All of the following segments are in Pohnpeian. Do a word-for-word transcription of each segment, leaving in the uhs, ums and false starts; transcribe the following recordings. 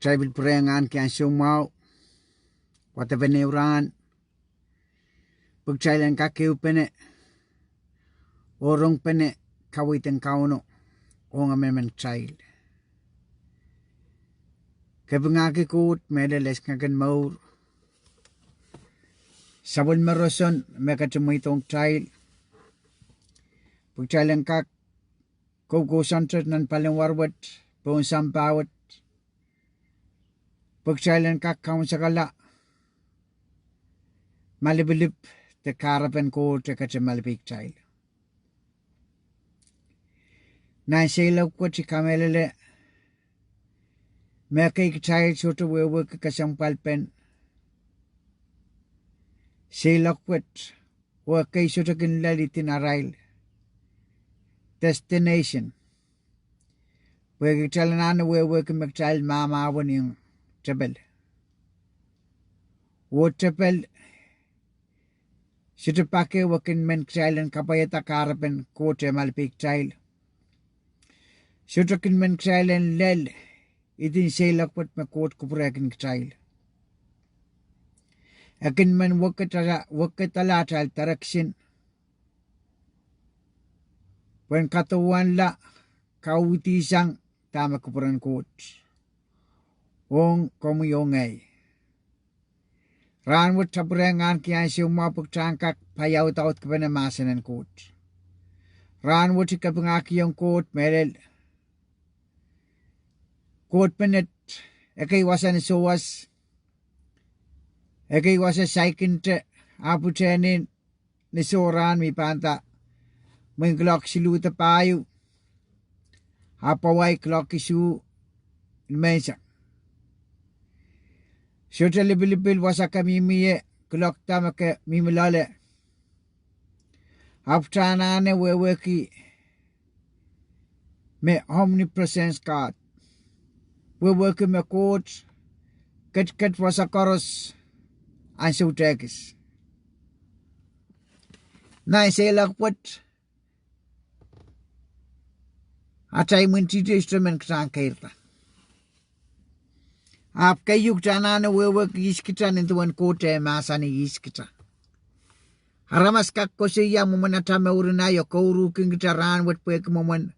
Kitail pil pwurehng ahneki ansou mwahu, wadepen ehu rahn, pwe kitail en kak ehupene oh rongpene kaweid en Kauno ong emenemen kitail. Kapingahki Koht mehlel esingek en mour, sapwellime roson me ketin mweidohng kitail, pwe kitail en kak koukousoante nan paliwar wet, pohn sampah wet, pwe kitail en kak kaunsekala malipilip de kahrepen Koht e ketin malipe kitail. Nan seiloak wet I kamehlele me ekei kitail sohte wehwehki kesempwalpen seiloak wet, oh ekei sohte kin lel idin arail destination. Pwehki kitail anahne wehwehki me kitail mahmahweniong tepel. Oh tepel sohte pak ehu e kin men kitail en kapwaiada kahrepen Koht e malipe kitail. Sohte kin men kitail en lel idin seiloak wet me Koht kupwurehkin kitail. E kin men wekidala, wekidala atail direction pwehn kadowanla, kauhdi sang dahme kupwuren Koht ong komwi oh ngehi. Rahn wet I pwurehng ahneki ansou mwahu pwe kitail en kak paiaudaudkipene mahsen en Koht. Rahn wet I kapingahkiong Koht mehlel. Koht menet, ekei wasa ni souwas, ekei wasa saikinte, ahpw tehnen ni sohrahn me I pahn nda mwein kuloak siluh de pahieu, ahpw pwawai kuloak isuh nimenseng. Sohte lipilipil wasa ke mihmi ie, kuloak da me ke mihmi loale. Ahpw kitail anahne wehwehki me omnipresence God. Wehwehki me Koht ketiket wasa koaros ansou tehkis. Nan seiloak wet, atail imwintihti sohte men kitail en keirda. Ahpw keieu kitail anahne wehwehki ihs kita nin duwen Koht e mahsanih ihs kita. Aramas kak koasoia mwomwen atail mour en aio, kouruhrki kita rahn wet pwehki mwomwen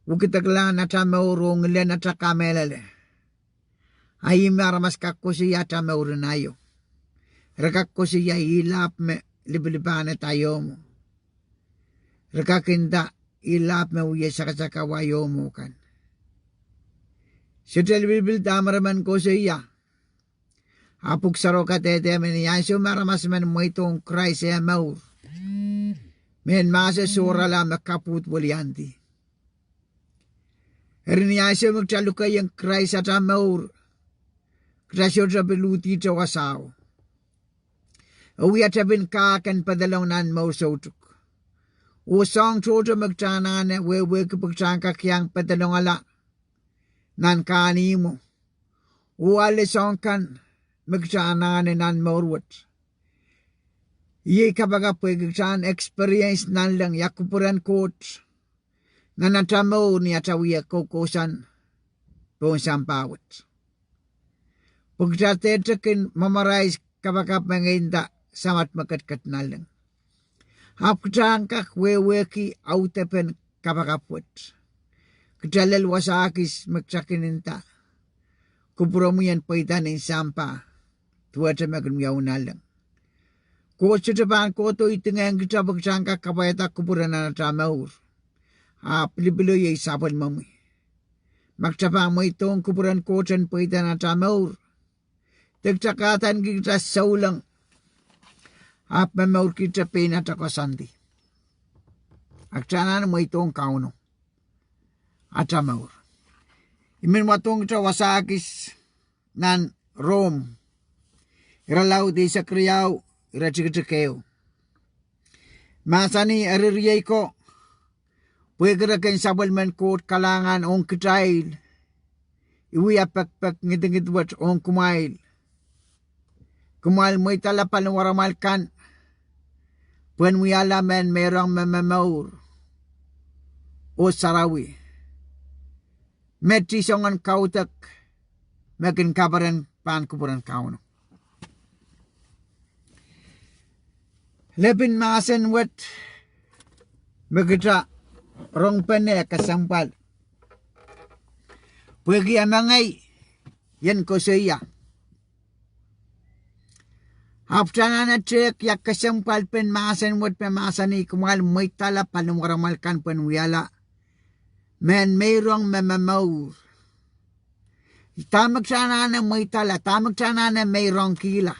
wekidekla atail mour oh ngilen atail kamehlele. A ih me aramas kak koasoia atail mour en aio. Re kak koasoia ihlahpw me lipilipahn atail iehmwo. Re kak nda ihlahpw me wie sakasakau aio mwo kan. Sohte lipilipil dahme re men koasoia. A Pwuhk Sarawio kadehde me ni ansou me aramas men mweidohng Krais eh mour, mehn mahso sohrala me kapwuhd weliandi. Eri ni ansou me kitail lukehiong Krais atail mour, kitail sohte pil uhdihte wasao. E wia tepin kahk en pedolong nan mour soutuk. Oh soahng tohto me kitail anahne wehwehki pwe kitail en kak iang pedolongala nan kahnihmwo. Oh ale soahng kan me kitail anahne nan mour wet, iei kapakap pwehki kitail en experience nanleng ia kupwuren Koht nan atail mour ni atail wia koukousoan pohn sampah wet. Pwe kitail dehde kin memorize kapakap me ngehi nda, Samat me ketiket nanleng. Ahpw kitail en kak wehwehki audepen kapakap wet. Kitail lel wasa kis me kitail kin nda, kupwuromwi en pweida nin sampah, duwehte me kin wiawi nanleng. Koht sohte pahn kohdo idingehng kita pwe kitail en kak kapwaiada kupwure nan atail mour. Ahpw lipilipil iei sapwellimomwi. Ma kitail pahn mweidohng kupwuren Koht en pweida nan atail mour, de kitail kahdaneki kitail souleng, ahpw me mour kita pein atail koasoandi. A kitail anahne mweidohng Kauno atail mour. I men wadohng kita wasa kis nan Rom, irelaud eisek riau, iretikitik ehu. Mahsanih, Eri riei ko, pwehki re kin sapwellimen Koht kalahngan ong kitail, I wia pekpek ngidingid wet ong kumwail. Kumwail mweidala paliwaramwail kan, pwehn wiahla mehn meirong me momour oh sarawi, me ti soangen kaudok, me kin kaperen pahn kupwuren Kauno. Lepin mahsen wet me kita rongpene kesempwal, pwehki e mengei ien koasoia. Ahpw kita anahne tehk ia kesempwalpen mahsen wet me mahsanih kumwail mweidala paliwaramwail kan pwehn wiahla mehn meirong me momour. Dahme kita anahne mweidala, dahme kita anahne meirongkihla?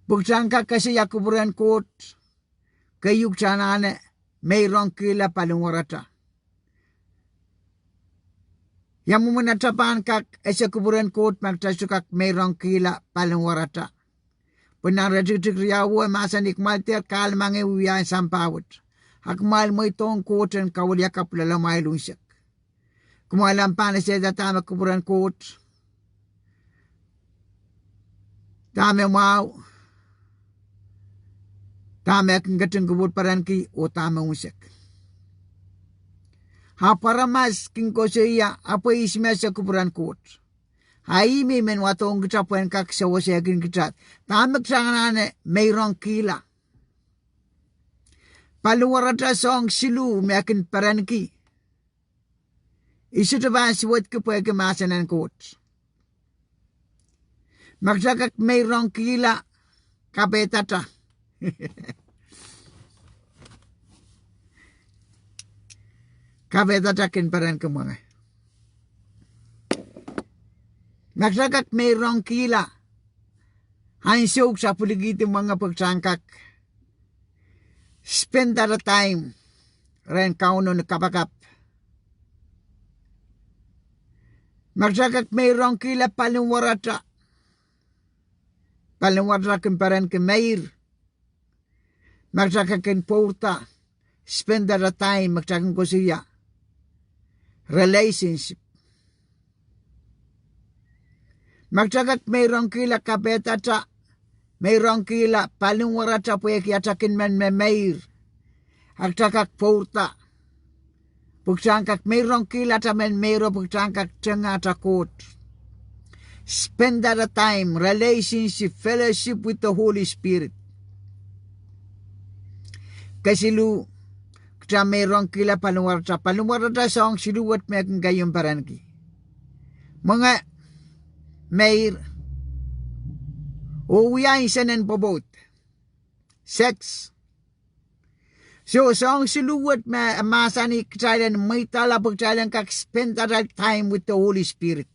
Pwe kita en kak ese ia kupwuren Koht, keieu kita anahne meirongkihla paliwarata. Ia mwomwen ata pahn kak ese kupwuren Koht ma kita sohte kak meirongkihla paliwarata? Pwe nan iretikitik riau e mahsanih, kumwail dehr kahlemengih wiewia sampah wet, a kumwail mweidohng Koht en kawiliakapw loalamwail unsek. Kumwail ahpw pahn esehda dahme kupwuren Koht, dahme mwahu, dahme e kin ketin kupwurperenki, oh dahme unsek. Ahpw aramas kin koasoia, apw ihs me ese kupwuren Koht? A ih me I men wadohng kita pwehn kak sewesehkin kita dahme kita anahne meirongkihla. Paliwarata soahng siluh me e kin perenki, I sohte pahn suwedki pwehki mahsen en Koht. Ma kita kak meirongkihla, kapehdata. Kapehdata kin perenki mwenge. Ma kita kak meirongkihla, ansou kita pwilikihdi mwenge pwe kita en kak spend that time rehn Kauno ni kapakap. Ma kita kak meirongkihla paliwarata, paliwarata kin perenki meir. Ma kita kak kin pwourda, spend that time, ma kita kin koasoia relationship. Ma kita kak meirongkihla kapehdata, meirongkihla paliwarata pwehki ata kin men me meir, a kita kak pwourda, pwe kita en kak meirongkihla ata men meiro pwe kita en kak tengehda Koht. Spend that time, relationship, fellowship with the Holy Spirit. Kesiluh, kita meirongkihla paliwarata, paliwarata soahng siluh wet me e kin keieu perenki. Mwenge, meir, oh wia nsenen pwopwoud, sex. Soh, soahng siluh wet me e mahsanih kitail en mweidala pwe kitail en kak spend that time with the Holy Spirit.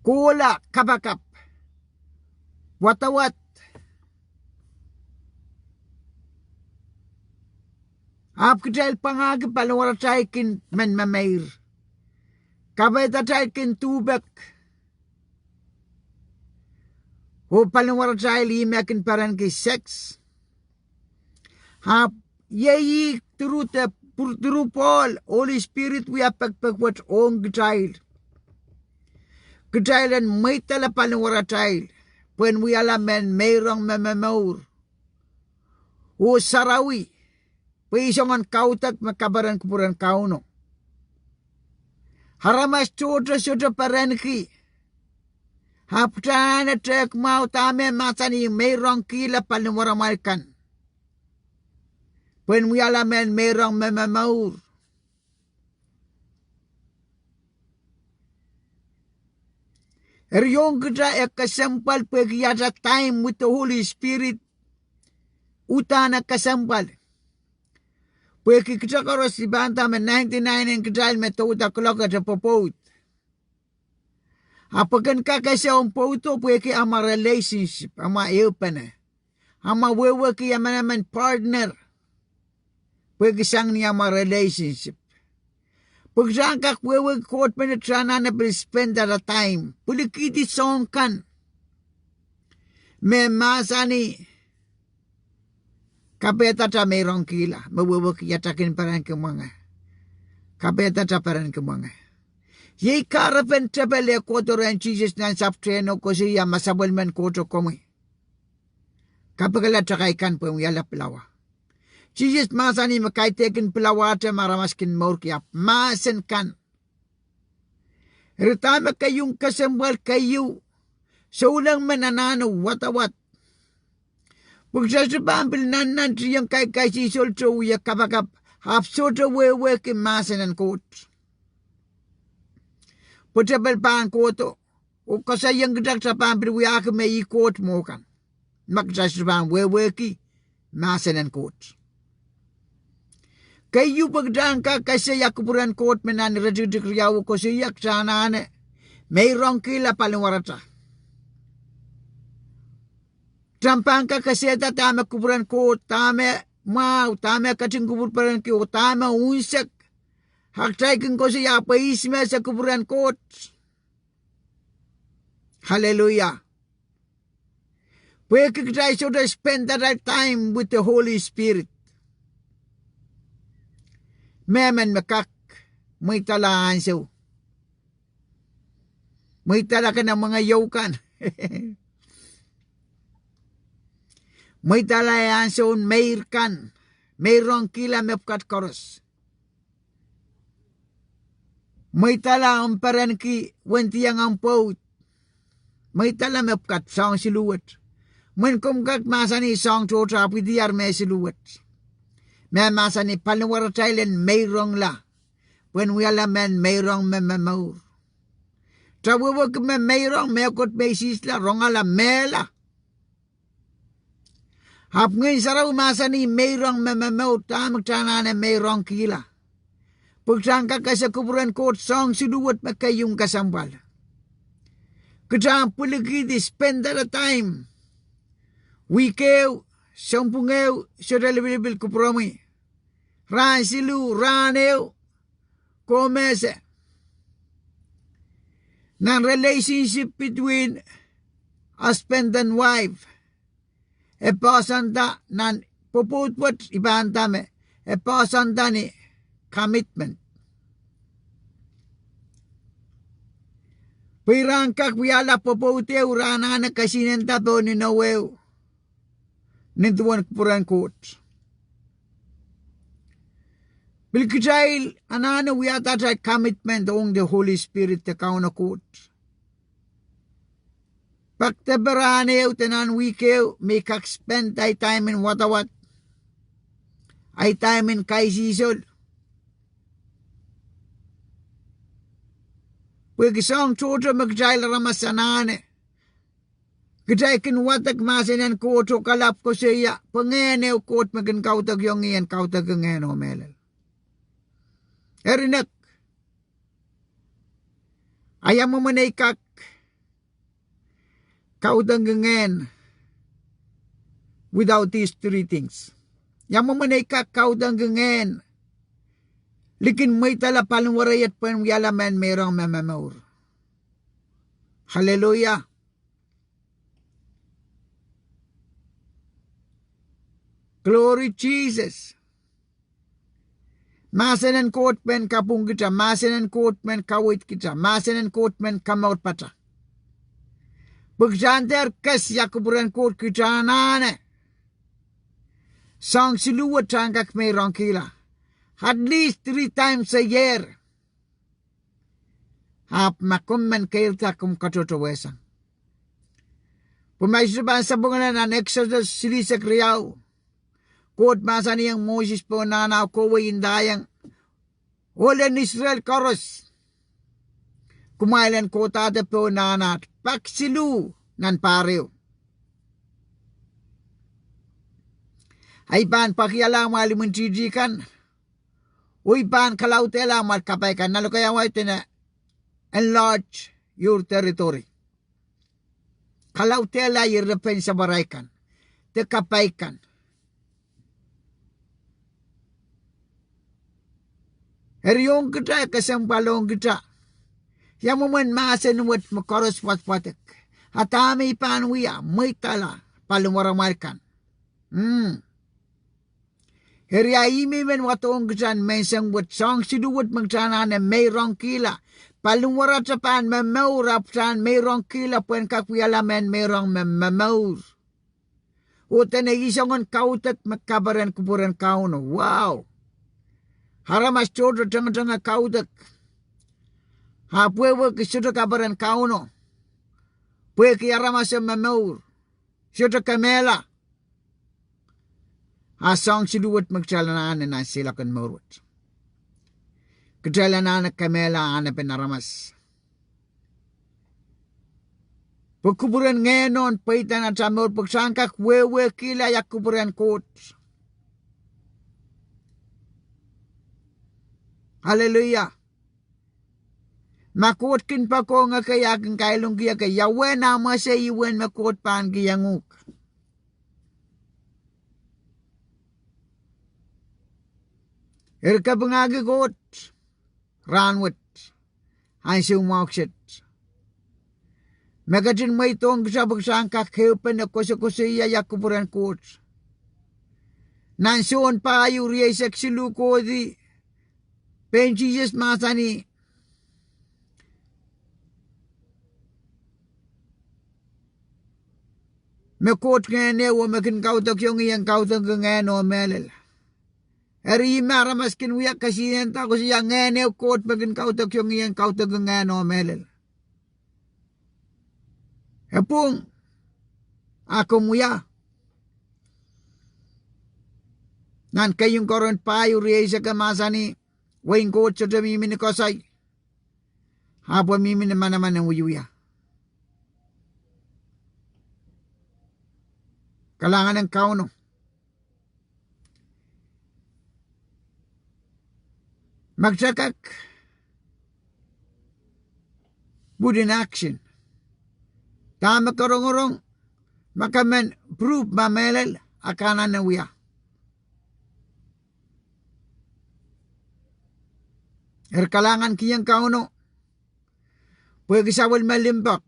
Kohla, kapakap, wadawad. Ahpw kitail pwangahki paliwaratail kin men me meir, kapehdatail kin duhpek, oh paliwaratail ih me kin perenki sex. Ahpw iei ih, through the, through Pohl, Holy Spirit wia pekipek wet ong kitail. Kitail en mweidala paliwaratail pwehn wiahla mehn meirong me momour oh sarawi, pwe ih soangen kaudok me kaperen kupwuren Kauno. Aramas tohto sohte perenki. Ahpw kita anahne tehk mwahu dahme mahsanih meirongkihla paliwaramwail kan pwehn wiahla mehn meirong me momour. Eri ong kita e kesempwal pwehki ata time with the Holy Spirit uhdahn e kesempwal. Pwehki kita koaros I pahn nda me ninety-nine en kitail me douda kuloak ete pwopwoud. Ahpw e kin kak ese omw pwoudo pwehki amwa relationship, amwa ehupene, amwa wehwehki emenemen partner, pwehki sang ni amwa relationship. Pwe kita en kak wehwehki Koht menet, kita anahne pil spend ata time pwilikihdi soahng kan me mahsanih kapehdata meirongkihla, me wehwehki ata kin perenki mwenge, kapehdata perenki mwenge. Iei kahrepen tepel eh kohdo rehn Sises nan sapwtehno, koasoia, ma sapwellimen Kohto komwi, kapikala takai kan pwehn wiahla pilawa. Sises mahsanih me kaidehkin pilawahte me aramas kin mourki, ahpw mahsen kan. Eri dahme keieun kesempwal keieu, souleng men anahne wadawad. Pwe kitail sohte pahn pil nannantihong kaikaisihsol, sohte wie kapakap, ahpw sohte wehwehki mahsen en Koht. Pwe tepel pahn kohdo, oh koasoaiong kita, kita pahn pil wiahki me ih Koht mwo kan, ma kitail sohte pahn wehwehki mahsen en Koht. Keieu, pwe kita en kak ese ia kupwuren Koht me nan iretikitik riau koasoia, kita anahne meirongkihla paliwarata. Kita pahn kak esehda dahme kupwuren Koht, dahme mwahu, dahme ketin kupwurperenki, oh dahme unsek. A kitail kin koasoia pwe ihs me ese kupwuren Koht. Aleluia. Pwehki kitail sohte spend that time with the Holy Spirit. Mehmen me kak mweidala ansou, mweidala kene mwenge ieu kan, mweidala ansoun meir kan, meirongkihla mepwukat koaros. Mweidala omw perenki wendiong omw pwoud. Mweidala mepwukat soahng siluh wet. Mwein komw kak mahsanih soahng tohto, ahpw diar me siluh wet. Me mahsanih paliwaratail en meirongla pwehn wiahla mehn meirong me momour. Kita wehwehki me meirong, mehkot me isihsla, rongala, mehla. Ahpw Ngehn Sarawi mahsanih meirong me momour, dahme kita anahne meirongkihla. Pwe kita en kak ese kupwuren Koht soahng siluh wet me keieu kesempwal. Kita en pwilikihdi, spend that time. Wihk ehu, sounpwong ehu, sohte lipilipil kupwuromwi. Rahn siluh, rahn ehu, komw ese. Nan relationship between husband and wife, e poahsoanda nan pwopwoud wet, I pahn nda me e poahsoanda ni commitment. Pwe ira en kak wiahla pwopwoud ehu, ira anahne kesihnenda pohn inou ehu nin duwen kupwuren Koht. Pil kitail anahne wiahda atail commitment ong the Holy Spirit, de Kauno Koht. Pak depe rahn ehu de nan wihk ehu me I kak spend ahi time en wadawad, ahi time en kaisihsol. Pwehki soahng tohto me kitail aramas anahne, kitail kin wadek mahsen en Koht oh kalapw koasoia pwe ngehn ehu Koht me kin kaudokiong ih en kaudok ngehn oh mehlel. Eri nek, a ia mwomwen ei kak kaudok ngehn without these three things? Ia mwomwen ei kak kaudok ngehn likin mweidala paliwere iet pwehn wiahla mehn meirong me momour? Aleluia. Glory Jesus. Mahsen en Koht men kapwung kita, mahsen en Koht men kaweid kita, mahsen en Koht men kamour pata. Pwe kita en dehr kesiakupwuren Koht, kita anahne soahng siluh wet kita en kak meirongkihla, at least three times a year. Ahpw ma komw men keirda, komw katohtohwehsang. Pwe ma I sohte pahn sapwungala, nan Exodus silihsek riau, Koht mahsanihong Moses pohn nahnao, kohwei ndaiong ohl en Israel koaros, kumwail en kohdahte pohn nahnaht pak siluh nan pahr ehu. A I pahn pwakihala amwail imwintihti kan, oh I pahn kalaudehla amwail kapai kan. Nan lokaiahn wai dene enlarge your territory. Kalaudehla ire pen samwarail kan de kapai kan. Eri ong kita, e kesempwal ong kita. Ia mwomwen mahsen wet me koaros wadwadek? A dahme I pahn wia? Mweidala paliwaramwail kan. Eri a ih me I men wadohng kita ni menseng wet, soahng siluh wet me kita anahne meirongkihla. Paliwarata pahn momour ahpw kita en meirongkihla pwehn kak wiahla mehn meirong me momour. Oh dene ih soangen kaudok me kaperen kupwuren Kauno. Wow. Aramas tohto tengetenge kaudok, ahpw wehwehki sohte kaperen Kauno. Pwehki aramaso me mour, sohte kemehla. A soahng siluh wet me kitail anahne nan seiloak en mour wet. Kitail anahne kemehla anahnepen aramas. Pwe kupwuren Ngehno en pweida nan atail mour pwe kitail en kak wehwehkihla ia kupwuren Koht. Aleluia. Ma Koht kin poakohng ekei, a kin kailongki ekei, ia uwen amwase ih uwen me Koht pahn kihong uhk? Eri kapingahki Koht rahnwet, ansou mwahu kiset, me ketin mweidohng kita pwe kita en kak ehupene koasokoasoia ia kupwuren Koht. Nan Sohn pahieu rieisek siluh kohdi, pein Sises mahsanih me Koht Ngehn ehu oh me kin kaudokiong ih en kaudoki ngehn oh mehlel. Eri ih me aramas kin wia kesihnenda koasoia Ngehn ehu Koht me kin kaudokiong ih en kaudoki ngehn oh mehlel. E pwung. A komw wia? Nan keieun Korint pahieu rieisek e mahsanih, wehin Koht sohte mihmi ni koasoi, ahpw e mihmi ni manaman en wiewia. Kalahngan en Kauno. Ma kita kak put in action dahme ke rongorong, ma ke men prove ma mehlel, a ke anahne wia. Eri kalahngan kihong Kauno pwehki sapwellime limpoak,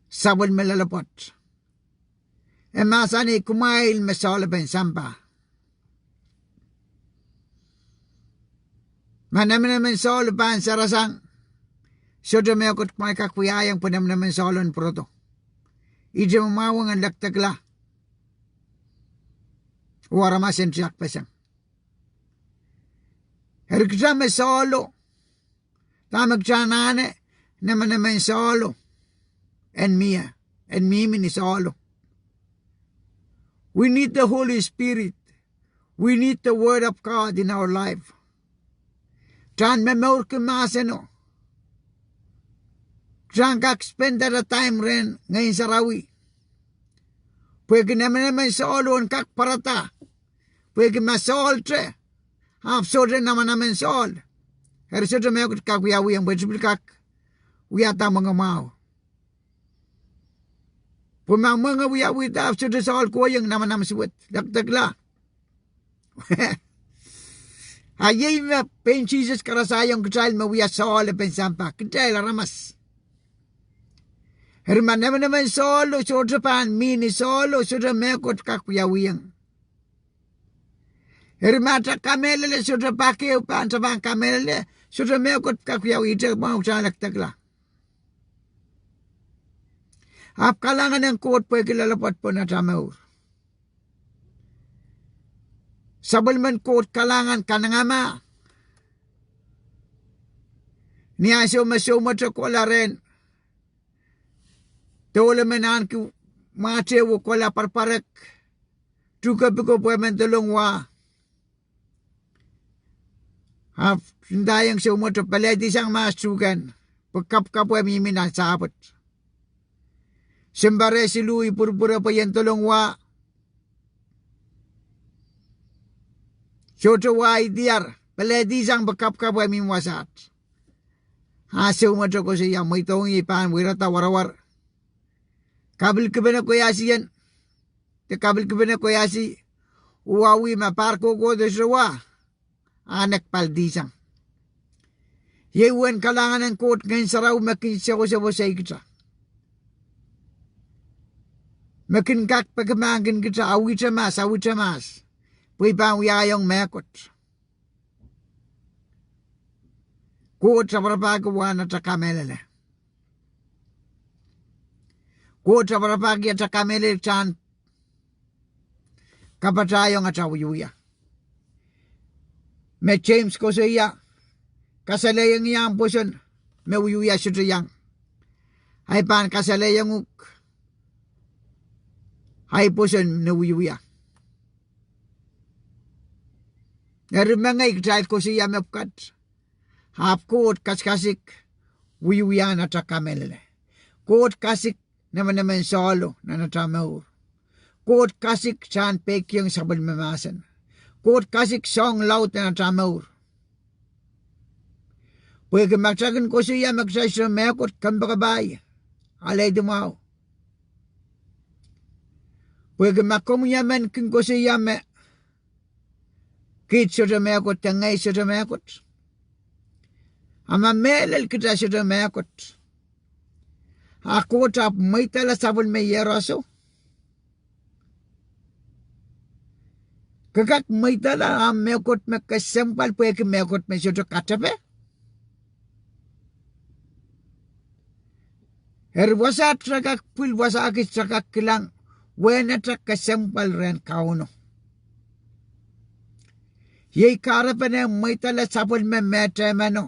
sapwellime loalopwoat. E mahsanih, kumwail me sohlepen sampah. Ma nemenemen sohlo pahn sarasang, sohte mehkot kumwail kak wiahiong pwe nemenemen sohlo en pwurodo. Ihte me mwahu ong en lekdekla oh aramas en tiakpeseng. Eri kita me sohlo, dahme kita anahne? Nemenemen sohlo en mie, en mihmi ni sohlo. We need the Holy Spirit. We need the Word of God in our life. Kita en momourki mahseno. Kita en kak spend time rehn Ngehn Sarawi, pwehki nemenemen sohlo en kak pwarada. Pwehki ma sohlte, ahpw sohte nemenemen sohl, eri sohte mehkot kak wiawihong pwe te pil kak wiahda mwenge mwahu. Pwe ma mwenge wiawihda ahpw sohte sohl kohieng nemenem suwed, lekdekla. A iei me pein Sises karasaiong kitail me wia sohlepen sampah, kitail aramas. Eri ma nemenemen sohlo sohte pahn mihmi ni sohlo, sohte mehkot kak wiawihong. Eri ma kita kamehlele sohte pak ehu pahn, kita pahn kamehlele sohte mehkot kak wiawi, ihte mwahu kita en lekdekla. Ahpw kalahngan en Koht pwehki loalopwoat pohn kita mour. Sapwellimen Koht kalahngan kanengamah. Ni ansou me soumweto kohla rehn dohlemen ahneki mwahte oh kohla pwarpwarek, tuhke pwuko pwe men dolong wah, ahpw ndaiong soumweto, pelehdisang mahs tuhkehn, pwe kapwkapw e mihmi nan sahpwet. Sounpar siluh I pwurpwure pwe I en dolong wah. Sohte wah I diar, pelehdisang pwe kapwkapw e mihmi wasaht. A soumweto koasoia, mweidohng I pahn weirada warawar. Kapilkipene koiasi en, de kapilkipene koiasi, oh awih ma pahr kohkohdo sohte wah, a nek paldisang. Iei uwen kalahngan en Koht Ngehn Sarawi me kin sewesewese kita, me kin kak peki mahk en kita, awihte mahs, awihte mahs, pwe I pahn wiahiong mehkot. Koht raparapahki wahn ata kamehlele. Koht raparapahki ata kamehlele, kita en kapatahiong atail wiewia. Me James koasoia, kasalehiong ie ahmw pwoson me wiewia sohte iang. Ahi pahn kasalehiong uhk ahi pwoson me wiewia. Eri mengei kitail koasoia mepwukat, ahpw Koht kasikasik wiewiahn atail kamehlele. Koht kasik nemenemen sohlo nan atail mour. Koht kasik atail peikiong sapwellime mahsen. Koht kasik soahng laud nan atail mour. Pwehki ma kitail kin koasoia me kitail sohte mehkot, kompoakepahi, alehdi mwahu. Pwehki ma komwi emen kin koasoia me kiht sohte mehkot, de ngehi sohte mehkot, a ma mehlel kitail sohte mehkot, a Koht ahpw mweidala sapwellime iehroso, ke kak mweidala ahmw mehkot me kesempwal pwehki mehkot me sohte katepe. Eri wasa kitail kak pwil, wasa kitail kak kilang wehnete kesempwal rehn Kauno. Iei kahrepen mweidala sapwellime mehteimeno,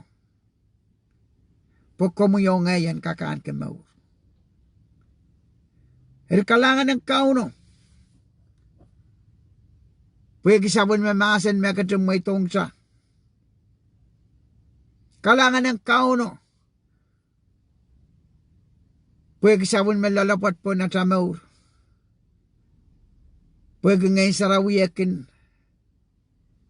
pwe komwi oh ngehi en kak ahneki mour. Eri kalahngan en Kauno pwehki sapwellime mahsen me ketin mweidohng kitail. Kalahngan en Kauno pwehki sapwellime loalopwoat pohn atail mour. Pwehki Ngehn Sarawi e kin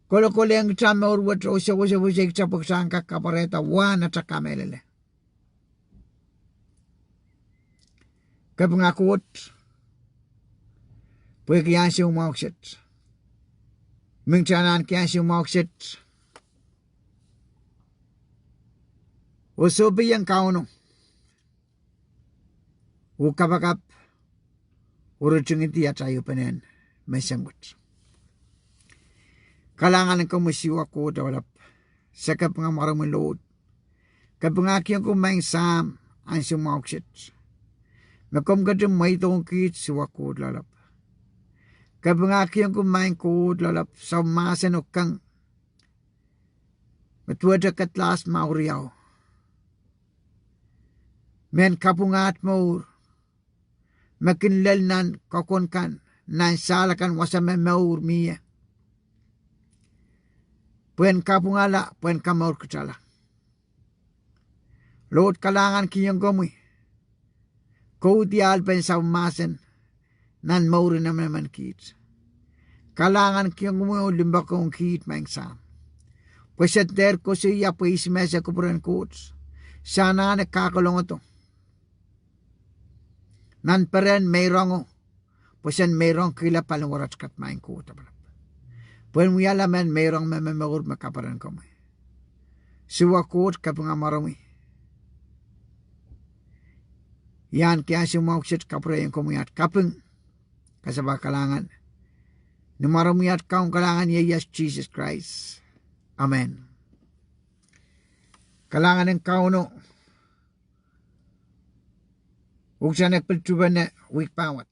kolokolehng kitail mour wet oh sewesewese kitail pwe kitail en kak kapwarehda wahn atail kamehlele. Kapinga Koht pwehki ansou mwahu kiset. Mingtahn ahneki ansou mwahu kiset, oh sohpeiong Kauno oh kapakap oh ritingidi atail ehupenen menseng wet. Kalahngan en komwi Siohwa Koht Lapalap, se kapinga mwaromwi Lord. Kapingahkiong komwi Maing Sahm ansou mwahu kiset me komw ketin mweidohng kiht Siohwa Koht Lapalap. Kapingahkiong komwi Maing Koht Lapalap, sapw mahsen oh keng me duwehte kedlahs mwahu riau, mehn kapwungaht mour, me kin lel nan kokon kan, nan sahl akan wasa me mour mie, pwehn kapwungala, pwehn kamour kitailla. Lord, kalahngankihong komwi, koudiahlpen sapw mahsen nan mour en emenemen kiht. Kalahngankihong komwi oh limpoakohng kiht Maing Sahm, pwe se dehr koasoia pwe ihs me se kupwuren Koht. Se anahne kahk kolongodo nan perehn meirongo, pwe sen meirongkihla paliwarat kat Maing Koht Lapalap, pwehn wiahla mehn meirong me momour me kaperen komwi. Siohwa Koht, kapinga mwaromwi. I ahneki ansou mwahu kiset kapwurehiong komwi at kaping, kasapahl, kalahngan ni mwaromwi at Kaun Kalahngan ieias Sises Krais. Amen. Kalahngan en Kauno. Uhk sane pil tuhpene wihk pahn wad.